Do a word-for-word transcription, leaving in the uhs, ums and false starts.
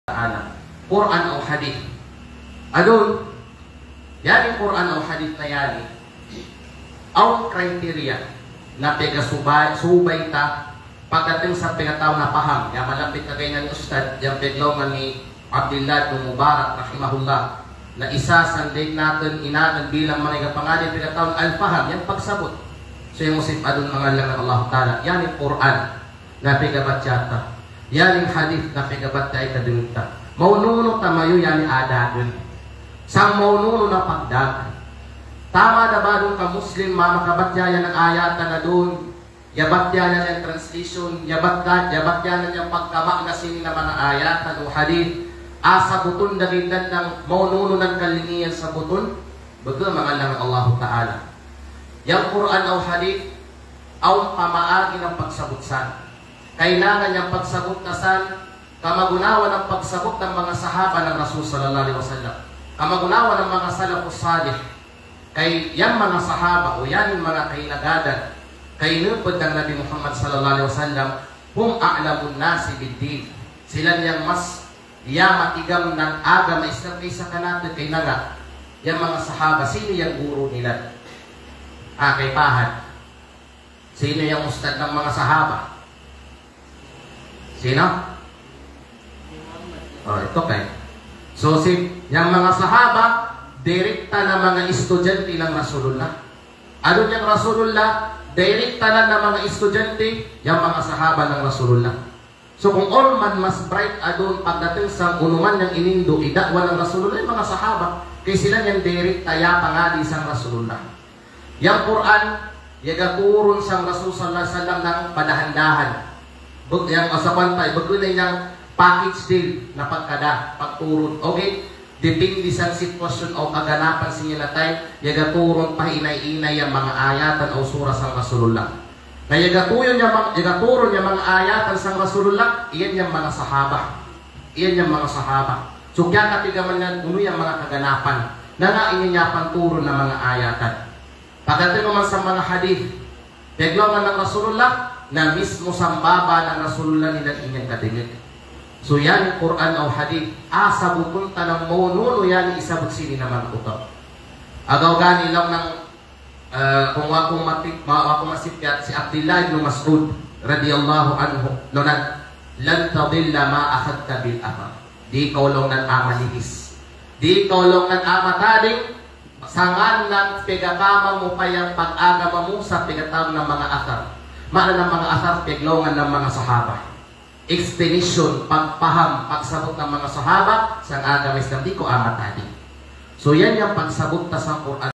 Ta'ala. Qur'an aw hadith. Adun, iyan Qur'an aw hadith na iyan, awn kriteria na pegge' subay, subay ta pagdating sa pegge' tau na paham. Iyan malapit na kainan ustad, iyan peglawan ni Abdullah bin Mubarak rahimahullah, na isa sandek natin, inatin bilang manga pangadi pegge' tau al-faham, iyan pagsabut. So iyan musip adun mangallang Allah Ta'ala, iyan Qur'an na pegge' batsa ta, iyan hadith na pegge' batsa ta, dengta. Maununu tamayu iyan adagen. Sa maununu na pagdag. Tama da ba dun ka Muslim ma-, makabatsa iyan ayatan adun, iyan batsa iyan translation, iyan batsa, iyan batsa iyan pagkama'na sinin na manga ayatan o hadith, a sabutun dagindan nang maununu nang kalinian sabutun, bege mangallang Allah Ta'ala. Iyan Qur'an aw hadith, awn pama'agi nang pagsabut san. Kainangan iyan pagsabut na san, kamagunawan nang pagsabut nang manga sahaba nang Rasul sallallahu alaihi wasallam. Kamagunawan nang manga salafus salih. Kay iyan manga sahaba, o iyan manga kainagadan, kaineped nang Nabi Muhammad sallallahu alaihi wasallam, hum a'lamun nasi bid-din. Sila iyan mas, iyan matigam nang agama Islam kaysa kanate kainangan. Iyan manga sahaba, sino iyan guru nila? Ah, kay pahad. Sino iyan ustad nang manga sahaba? Sino? O, itu kay. So, si, iyan manga sahaba, direkta na manga estudyante nang Rasulullah. Adun iyan Rasulullah, direkta na manga estudyante, iyan manga sahaba nang Rasulullah. So kung orman mas bright adun pagdating sa unu man yang inindu i da'wa nang Rasulullah, iyan manga sahaba. Kay sila iyan direkta iyan pangadi sang Rasulullah. Yang Qur'an, iyan gaturun sang Rasul sallallahu alaihi wasallam nang padahan-dahan. Bek yang asapantay, bek na yang package deal na pagkada, pagturun. Okay? Depende sang sitwasyon o kaganapan sinin na time, iyan gaturun pahinay-hinay yang manga ayatan o sura sang Rasulullah. Na iyan gaturun yang mang-, iyan gaturun yang manga ayatan sang Rasulullah, iyan yang manga sahaba. Iyan yang manga sahaba. So, kiyakatigaman iyan, unu yang manga kaganapan. Na nga iyan iyan panturun na manga ayatan. Pagdating man sa manga hadith, peglawan nang Rasulullah, na mismo sambaba nang Rasulullah nila iyan kadinget. So, iyan Qur'an aw hadith, a sabutun ta nang maununu iyan isabut sinin na manga utap. Agaw gani laung nang Eh, kung wa ku mati-, ma-, wa ku masipyat si Abdullah ibn Mas'ud radiyallahu anhu, laung nan, "Lan tadilla ma akhadta bil athar." Di kaw laung nan a malihis. Di kaw laung nan a matading, sangkan nang pegakama mu pa yang pag-agama mu sa pegatawag nang manga athar. Ma'na nang manga athar, peglawan nang manga sahaba. Explanation, pagpaham, pagsabut nang manga sahaba sang agama Islam, di kaw a matading. So, iyan yang pagsabut ta sang Qur'an.